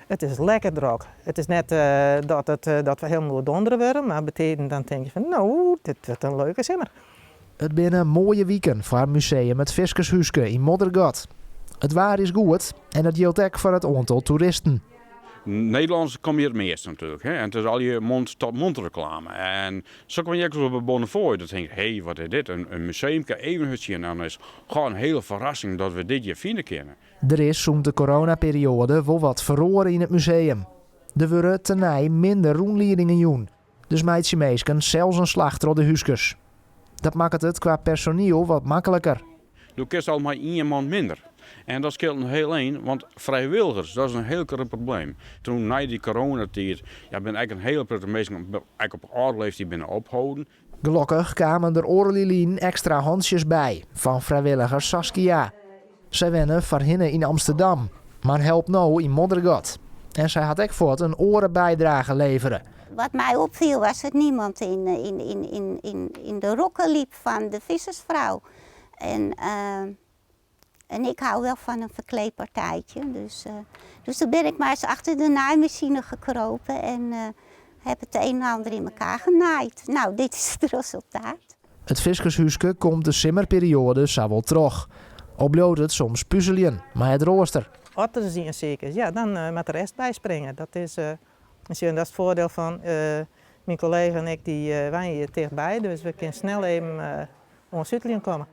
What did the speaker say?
It is lekker drok. It is net dat, it, dat we hielendal oerdondere wurde, mar betiden dan tink je fan no, dit wurdt in leuke simmer. It binne moaie wiken foar museum It Fiskershúske yn Moddergat. It waar is goed en dat jildt ek foar it oantal toeristen. Nederlanners komme hjir it measte natuerlik. Hè? En it is allegear mond-tot-mond reklame. En sa kom je ek op Bonnefoy. Dan tink ik, hé, wat is dit? In museumke even hurd En dan is gewoon in hiele ferrassing dat we dit hjir fine kinne. Der is sûnt de coronaperioade wol wat feroare yn it museum. Der wurde tenei minder rûnliedingen jûn. Dus meitsje minsken sels in slach troch de húskes. Dat makket it kwa personiel wat makliker. Do kinst al mei ien man minder. En dat skeelt in hiel ein, want frijwilligers, dat is in hiel grut probleem. Toen nei dy coronatiid, ja, binne ek in hiele protte minsken ek op âldere leeftiid binne opholden. Gelokkich kamen der oardel jier lyn ekstra hantsjes by fan frijwilliger Saskia. Sy wenne foarhinne yn Amsterdam, mar helpt no yn Moddergat. En sy hat ek fuort in oare bydrage levere. Wat my opfiel was dat niemand yn de rokken liep fan de vissersfrou. En ik hou wel van een verkleedpartijtje. Dus toen ben ik maar eens achter de naaimachine gekropen en heb het een en ander in elkaar genaaid. Nou, dit is het resultaat. It Fiskershúske komt de simmerperioade sa wol troch. Al bliuwt it soms puzeljen mei it roaster. As der ien siik is, ja, dan moat de rest byspringe. Dat is it foardiel fan myn kollega en ik, dy wenje hjir tichtby, dus we kinne snel even oan suteljen komme.